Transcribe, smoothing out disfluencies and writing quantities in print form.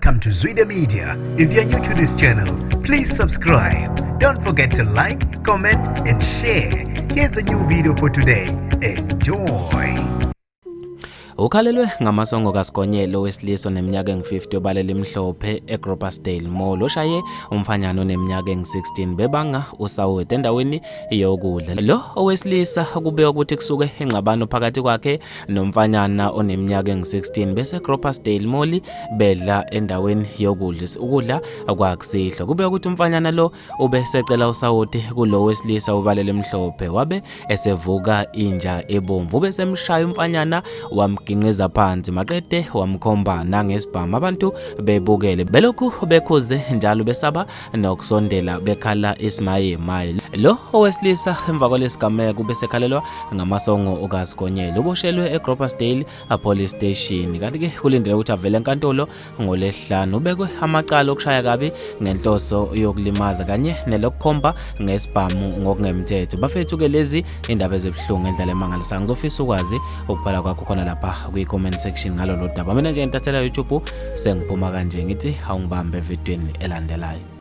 Welcome to Zwida Media. If you're new to this channel, please subscribe. Don't forget to like, comment, and share. Here's a new video for today. Enjoy. Ukhalelwe ngamasongo kaSigonyela owesilisa oneminyaka engu-50 obalela imhlophe eGroblersdale Mall oshaye umfanyana oneminyaka engu-16 bebanga usawoti endaweni yokudla. Lo owesilisa kubikwa ukuthi kusuke ingxabano phakathi kwakhe nomfanyana oneminyaka engu-16 bese Groblersdale Mall bedla endaweni yokudla ukudla kwakusihlwa. Kubikwa ukuthi umfanyana lo ubesecela usawoti kulo wesilisa obalela emhlophe wabe esevuka inja ebomvu besemshaya umfanyana wamginqiza phansi maqede wamkhomba nangesibhamu abantu bebukele belokhu bekhuze njalo besaba nokusondela bekhala isimayemaye. Lo owesilisa emva kwalesigameko ubesekhalelwa ngamasongo okaSigonyela uboshelwe eGroblersdale Police Station kanti-ke kulindele ukuthi avele enkantolo ngoLwesihlanu. Ubekwe amacala okushaya kabi ngenhloso yokulimaza kanye nelokukhomba ngesibhamu ngokungemthetho. Bafethu-ke lezi indaba ezibuhlungu ngendlela emangalisayo. Ngizofisa ukwazi ukubhala kwakho khona lapha kwi-comment section ngalolu daba. Mina nje ngitathela YouTube sengiphuma kanje ngithi awungibambe evidweni elandelayo.